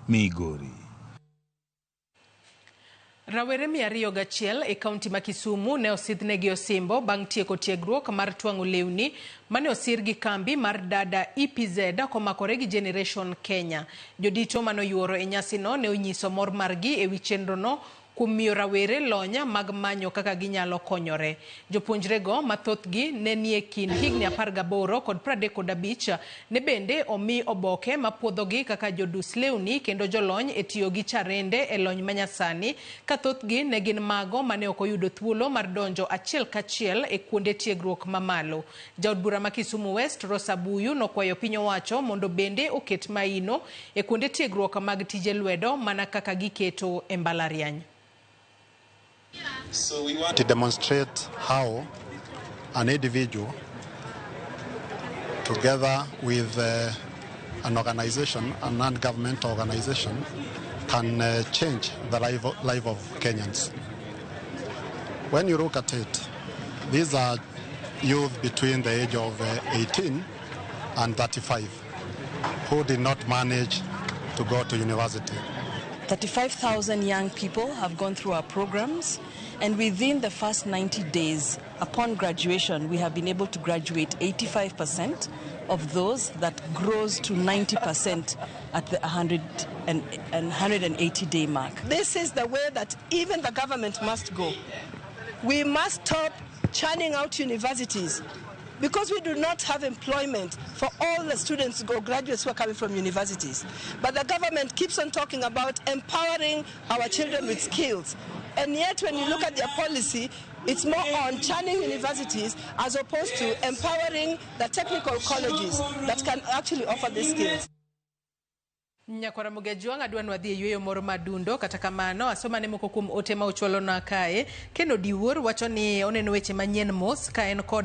Migori. Rawere 201 e kaunti ma Kisumu ne osidhnegi osimbo bang' tieko tiegruok mar twang'o lewni mane osir gi kambi mar Dada EPZ komakore gi Generation Kenya. Jodito manoyuoro e nyasino ne onyiso mor margi e wi chenrono kuom miyo rawere lony mag manyo kaka ginyalo konyore. Jopuonjrego ma thothgi ne nie kind higni 18 kod 35 ne bende omi oboke mapuodhogi kaka jodus lewni kendo jolony e tiyo gi charende e lony manyasani ka thothgi ne gin mago mane ok oyudo thuolo mar donjo achiel kachiel e kuonde tiegruok mamalo. Jaod bura ma Kisumu West Rosa Buyu nokwayo piny owacho mondo bende oket maino e kuonde tiegruok mag tije lwedo mana kaka giketo e mbalariany. So we want to demonstrate how an individual, together with an organization, a non-governmental organization, can change the life of Kenyans. When you look at it, these are youth between the age of 18 and 35 who did not manage to go to university. 35,000 young people have gone through our programs, and within the first 90 days upon graduation, we have been able to graduate 85% of those. That grows to 90% at the 180-day mark. This is the way that even the government must go. We must stop churning out universities because we do not have employment for all the students or graduates who are coming from universities. But the government keeps on talking about empowering our children with skills. And yet when you look at their policy, it's more on churning universities as opposed to empowering the technical colleges that can actually offer these skills. Nyakwara Mugejwang' adwa ni wadhi e yueyo moro madundo. Kata kamano asomane moko kuom ote ma uchwalona kae. Ken Odiwuor wacho ni oneno weche manyien mos ka en kod